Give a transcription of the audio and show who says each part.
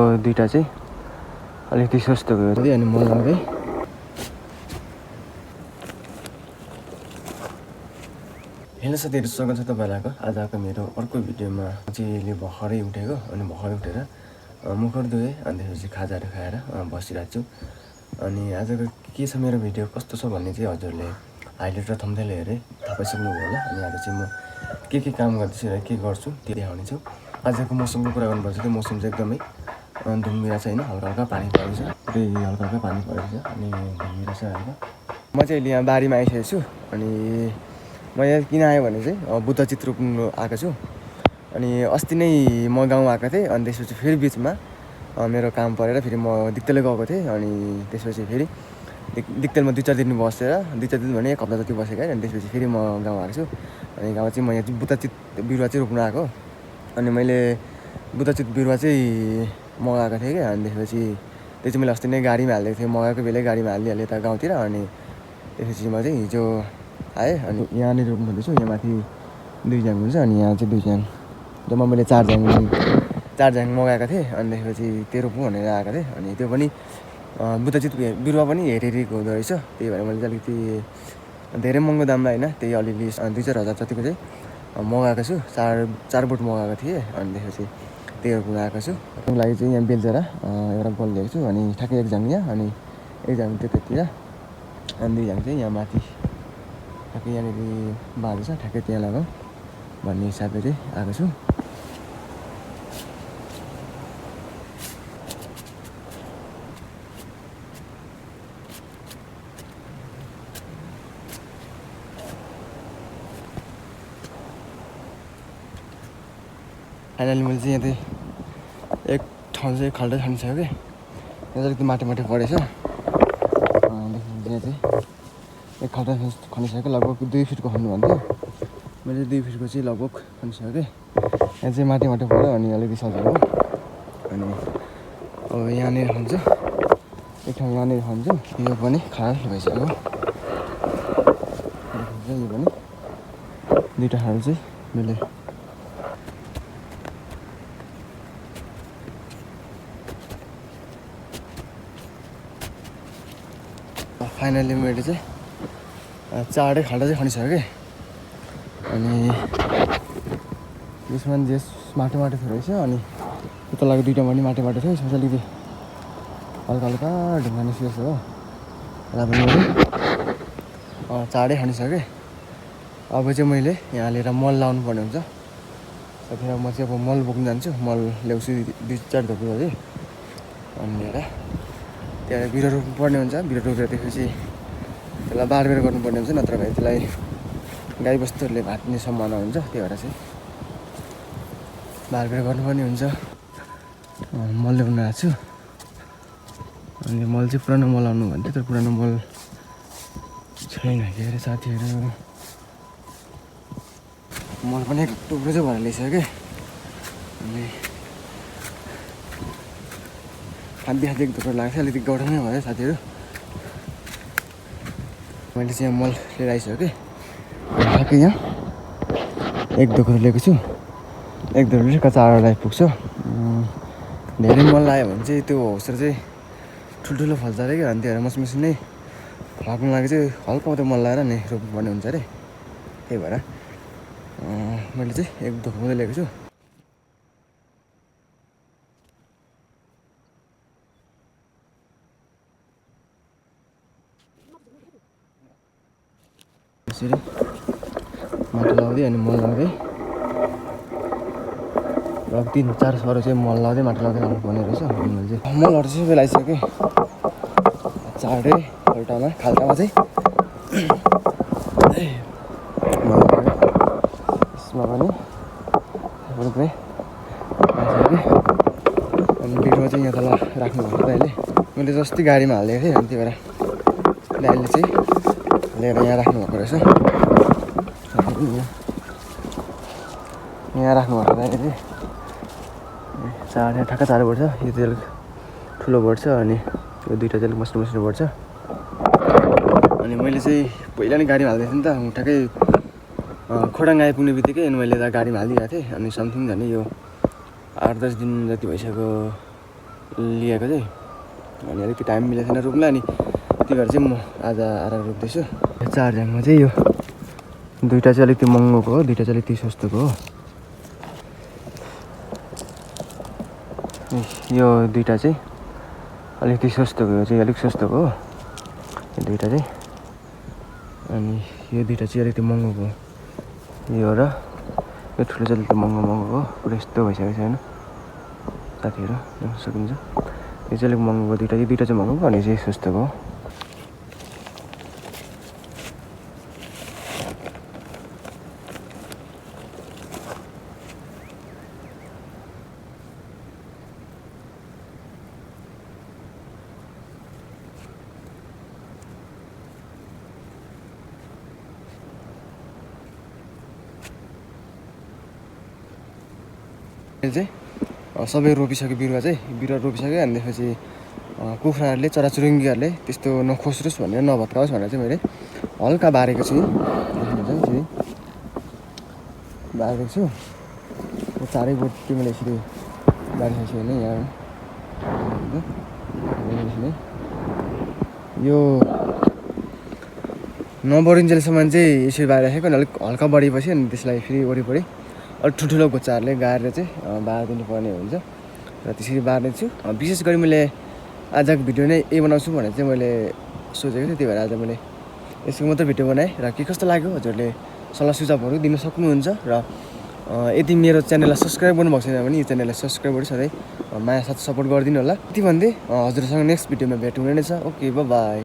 Speaker 1: दुईटा चाहिँ अलिकति सस्तो गयो अनि मल लाउँदै हेलो साथीहरू, स्वागत छ तपाईँहरूको आजको मेरो अर्को भिडियोमा। चाहिँ अहिले भर्खरै उठेको अनि भर्खरै उठेर मुखर धोएँ अनि त्यसपछि खाजाहरू खाएर बसिरहेको छु। अनि आजको के छ मेरो भिडियो कस्तो छ भन्ने चाहिँ हजुरले हाइलाइट र थम्बनेल हेरेर थाहा पाइसक्नुभयो होला। अनि आज चाहिँ म के काम गर्दैछु र के गर्छु त्यो देखाउने छु। आजको मौसमको कुरा गर्नुपर्छ त्यो मौसम चाहिँ एकदमै धुम्मिरहेको छ होइन, हल्का हल्का पानी परेको छ, पुरै हल्का हल्का पानी परेको छ अनि धुम्मिरहेको छ हल्का। म चाहिँ अहिले यहाँ बारीमा आइसकेको छु। अनि म यहाँ किन आएँ भने चाहिँ बुद्धचित रोप्नु आएको छु। अनि अस्ति नै म गाउँ आएको थिएँ अनि त्यसपछि फेरि बिचमा मेरो काम परेर फेरि म दिक्तेल गएको थिएँ। अनि त्यसपछि फेरि दिक्तेलमा 2-4 दिन बसेर 2-4 दिन भने 1 हप्ता जति बसेको अनि त्यसपछि फेरि म गाउँ आएको छु। अनि गाउँ चाहिँ म यहाँ बुद्धचित बिरुवा चाहिँ रोप्नु आएको। अनि मैले बुद्धचित बिरुवा चाहिँ मगाएको थिएँ क्या। अनि त्यसपछि त्यो चाहिँ मैले अस्ति नै गाडीमा हालिदिएको थिएँ, मगाएको बेलै गाडीमा हालिदिएँ यता गाउँतिर। अनि त्यसपछि म चाहिँ हिजो आएँ अनि यहाँनिर रोप्नु खोज्दैछु। यहाँ माथि 2 झ्याङ हुन्छ अनि यहाँ चाहिँ 2 झ्याङ जम्मा मैले 4 झ्याङ मगाएको थिएँ। अनि त्यसपछि त्यो रोप्नु भनेर आएको थिएँ। अनि त्यो पनि बुद्धचित बिरुवा पनि हेरिको हुँदो रहेछ। त्यही भएर मैले चाहिँ अलिकति धेरै महँगो दाममा होइन, त्यही अलिअलि 2-4 हजार जतिको चाहिँ मगाएको छु। 4 बोट मगाएको थिएँ। अनि त्यसपछि त्यही रोप्नु आएको छु। त्यसको लागि चाहिँ यहाँ बेलचरा एउटा गोल ल्याएको छु। अनि ठ्याक्कै 1 झ्याङ यहाँ अनि 1 झ्याङ त्यतातिर अनि 2 झ्याङ चाहिँ यहाँ माथि ठ्याक्कै यहाँनिर बाँधेको छ, ठ्याक्कै त्यहाँ लगाऊँ भन्ने हिसाबले चाहिँ आएको छु। फाइनली मैले चाहिँ यहाँ चाहिँ एक ठाउँ चाहिँ खाल्डो खनिसक्यो क्या। यहाँ चाहिँ अलिकति माटो परेछ। यहाँ चाहिँ एक खाल्डो खनिसक्यो, लगभग 2 फिटको खन्नु भन्थ्यो। मैले 2 फिटको चाहिँ लगभग खनिसक्यो क्या। यहाँ चाहिँ माटो पऱ्यो अनि अलिकति सजिलो हो। अनि अब यहाँनिर खन्छु, एक ठाउँ यहाँनिर खन्छु। यो पनि खाल भइसक्यो। यो पनि 2टा खाल चाहिँ मैले फाइनली मैले चाहिँ 4 खाल्डो चाहिँ खनिसक्यो कि। अनि यसमा जे माटो थियो रहेछ। अनि उता लागि 2टा पनि माटो थियो। यसमा चाहिँ अलिकति हल्का हल्का ढुङ्गा निस्किएको हो। र पनि मैले 4 खनिसकेँ। अब चाहिँ मैले यहाँ लिएर मल लाउनु पर्ने हुन्छ। त्यतिखेर म चाहिँ अब मल बोक्नु जान्छु। मल ल्याउँछु 2-4 धोक्रो चाहिँ अनि लिएर त्यहाँ बिरुवा रोप्नु पर्ने हुन्छ। बिरुवा रोपेर त्यसपछि त्यसलाई बारबेर गर्नुपर्ने हुन्छ, नत्र भने त्यसलाई गाईबस्तुहरूले भाट्ने सम्भावना हुन्छ। त्यही भएर चाहिँ बारबेर गर्नुपर्ने हुन्छ। मल ल्याउनु आएको छु। अनि मल चाहिँ पुरानो मल आउनु भन्थ्यो, तर पुरानो मल छैन के अरे साथीहरू। मल पनि एक टुक्रो चाहिँ भएर ल्याइसक्यो। अनि खाँदी एक धोक्रो लाग्छ, अलिकति गौठामै भयो साथीहरू। मैले चाहिँ यहाँ मल लिएर आइसकेँ। ठ्याक्कै यहाँ 1 धोक्रो लिएको छु। 1 धोक्रोले कचारलाई पुग्छ। धेरै मल लायो भने चाहिँ त्यो होस्रो चाहिँ ठुल्ठुलो फल्छ अरे क्या। अनि त्यही भएर मसिनै फल्नु लागि चाहिँ हल्का मात्रै मल लाएर नै रोप्नुपर्ने हुन्छ अरे। त्यही भएर मैले चाहिँ 1 धोक्रो मात्रै लिएको छु। यसरी माटो लाउँदै अनि मल लाउँदै र 3-4 सरो चाहिँ मल लाउँदै माटो लाउँदै लाउनु पर्ने रहेछ। अनि मैले चाहिँ मलहरू चाहिँ सबै लगाइसकेँ। 4 खाल्टामा चाहिँ मल लगाएँ। यसमा पनि पुरै लगाइसकेँ। अनि बिरुवा चाहिँ यहाँ तल राख्नु भएको अहिले मैले जस्तै गाडीमा हालिदिएको थिएँ। अनि त्यही भएर अहिले चाहिँ लिएर यहाँ राख्नुभएको रहेछ। यहाँ राख्नुभएको अहिले 4 ठ्याक्क 4 बढ्छ। यो चाहिँ अलिक ठुलो बढ्छ अनि यो 2टा चाहिँ अलिक मसिनो बढ्छ। अनि मैले चाहिँ पहिला नै गाडीमा हालिदिएको थिएँ नि त। ठ्याक्कै खोटाङ आइपुग्ने बित्तिकै मैले गाडीमा हालिदिएको थिएँ। अनि समथिङ झन् यो 8-10 दिन जति भइसक्यो लिएको चाहिँ अनि अलिकति टाइम मिलेको छैन रोप्ला अनि त्यही भएर चाहिँ म आज आएर रोप्दैछु। 4 झ्याङमा चाहिँ यो दुईटा चाहिँ अलिकति महँगोको हो, दुईटा चाहिँ अलिकति सस्तोको हो। यो दुईटा चाहिँ अलिकति सस्तोको, यो चाहिँ अलिक सस्तोको हो यो दुईटा चाहिँ। अनि यो दुईटा चाहिँ अलिकति महँगोको यो र यो ठुलो चाहिँ अलिकति महँगोको हो। पुरा यस्तो भइसकेको छ होइन साथीहरू, देख्न सकिन्छ। यो चाहिँ अलिक महँगोको दुईटा, यो दुईटा चाहिँ महँगोको अनि चाहिँ सस्तोको हो। चाहिँ सबै रोपिसक्यो बिरुवा रोपिसक्यो। अनि त्यसपछि कुखुराहरूले चराचुरुङ्गीहरूले त्यस्तो नखोस्रोस् भनेर नभत्काओस् भनेर चाहिँ मैले हल्का बारेको छु। यसरी बारेको छु चारैपट्टि मैले यसरी बारिसकेको छु होइन। यहाँ यो नबढिन्जेलसम्म चाहिँ यसरी बारिराखेको अनि अलिक हल्का बढेपछि अनि त्यसलाई फेरि वरिपरि अलिक ठुल्ठुलो गोचाहरूले गाडेर चाहिँ बारिदिनु पर्ने हुन्छ र त्यसरी बार्नेछु। विशेष गरी मैले आजको भिडियो नै यही बनाउँछु भनेर चाहिँ मैले सोचेको थिएँ, त्यही भएर आज मैले यसको मात्रै भिडियो बनाएँ। र के कस्तो लाग्यो हजुरले सल्लाह सुझावहरू दिन सक्नुहुन्छ। र यदि मेरो च्यानललाई सब्सक्राइब गर्नुभएको छैन भने यो च्यानललाई सब्सक्राइब गरी सधैँ माया साथ सपोर्ट गरिदिनु होला। यति भन्दै हजुरसँग नेक्स्ट भिडियोमा भेट हुने नै छ। Okay by.